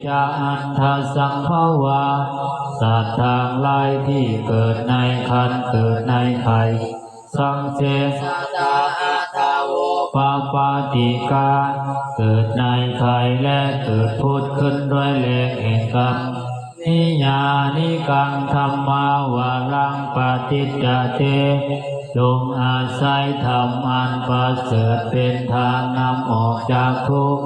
ຈະອັນທະສຳພະວາ ສັດທັງຫຼາຍທີ່ເກີດໃນຄັນເກີດໃນໄຂ່ ສັງເສ ສະຕາອັດທະໂວ ປະປາຕິກາ ເກີດໃນໄຂ່ແລະເກີດຜຸດຂຶ້ນດ້ວຍແລງແຫ່ງກຳ ນິຍານິກັງທຳມາວາລັງປະຕິດຈະເຕ ຈົ່ງອາໄສທຳອັນປະເສີດເປັນທາງນຳອອກຈາກທຸກ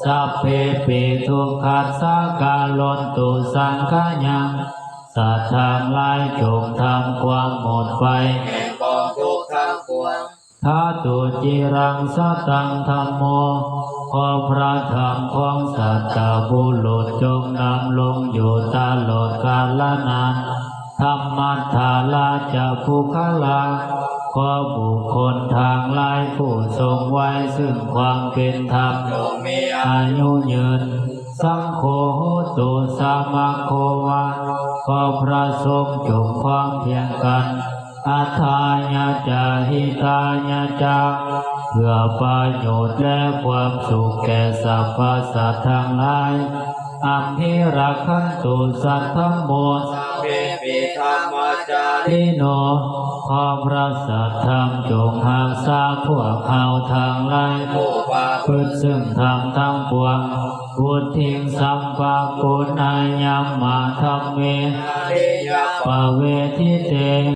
ສັບເພປິທຸກຂັດສາກາລົນຕຸສັງຂະຍັງ ສັດທັງຫຼາຍຈົ່ງທຳຄວາມໝົດໄປແຫ່ງກອງທຸກທັງປວງ ທາຕຸຈິລັງສະຕັງທຳໂມ ຂໍພະທຳຂອງສັດຕະບຸລຸດຈົ່ງດຳລົງຢູ່ຕະຫຼອດການລະນານ ທຳມັດຖາລາຈະປຸກຄະລາ ຂໍບຸກຄົນທັງຫຼາຍຜູ້ຊົງໄວຊຶ່ງຄວາມເປັນທຳ ຈົ່ງມີອາຍຸຍືນ ສັງໂຄໂຫຕຸສາມະໂຄວາ ຂໍພະສົງຈົ່ງພ້ອມພຽງກັນ ອັດຖາຍະຈະ ຫິຕາຍະຈະ ເພື່ອປະໂຫຍດແລະຄວາມສຸກແກ່ສັບພະສັດທັງຫຼາຍ ອັມຫິລັກຂັນຕຸສັດທັງໝົດ ສັບເພປິທຳມະຈາລິໂນ ຂໍພະສັດທຳຈົ່ງຮັກສາພວກເຮົາທັງຫຼາຍ ຜູ້ປະພຶດຊຶ່ງທຳທັງປວງ ວຸດທິງສັມປະປຸນນາຍັມມະທຳເມ ອະລິຍະປະເວທິເຕ